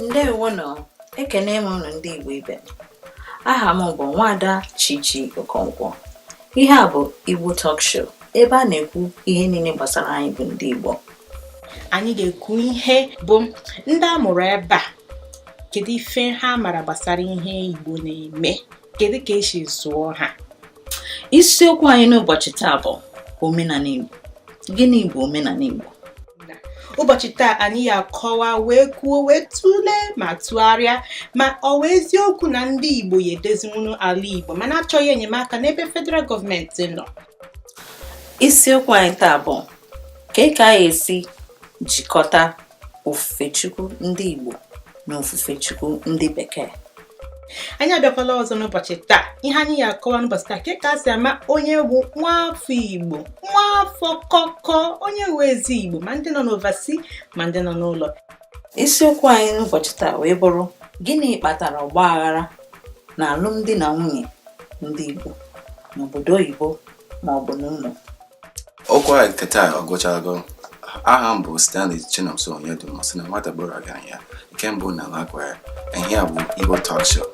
Ndewonụ, ekene m unu ndị Igbo ibe m. Aha m bụ Nwaada Chichi Okonkwo. Ihe a bụ Igbo Talk Show, ebe a na-ekwu ihe niile gbasara anyị bụ ndị Igbo. Anyị ga-ekwu ihe bụ ndị a mụrụ ebe a, kedu ife ha mara gbasara ihe Igbo na-eme, kedu ka esi zụọ ha. Isiokwu anyị n'ụbọchị taa bụ omenala Igbo. Gịnị bụ omenala Igbo? Ụbọchị taa anyị ya akọwa wee kwuo wee tụlee ma tụgharịa ma ọ wụ eziokwu na ndị Igbo ya edozinwuru ala Igbo mana achọghị enyemaka n'ebe federal gọọmenti nọ. Isiokwu anyị taa bụ ka ka anyị esi jikọta ofufe Chukwu ndị Igbo na ofufe Chukwu ndị Bekee. Anyị abịakwala ọzọ n'ụbọchị taa. Ihe anyị ya akọwa n'ụbọchị taa, ke ka a si ama onye bụ nwaafọ Igbo, nwaafọ kọkọ, onye wụ ezi Igbo, ma ndị nọ n'overseas ma ndị nọ n'ụlọ. Isiokwu anyị n'ụbọchị taa wee bụrụ, gịnị kpatara ọgba aghara na alụmdi na nwunye ndị Igbo n'obodo oyibo ma ọ bụ n'ụlọ? Okwu anyị nke taa ọgụchago. Aha m bụ Stanley Chinonso Onyedum, sị na nwata gburu ọgaranya nke mbụ na Lakwere. Ihe a bụ Igbo Talk Show.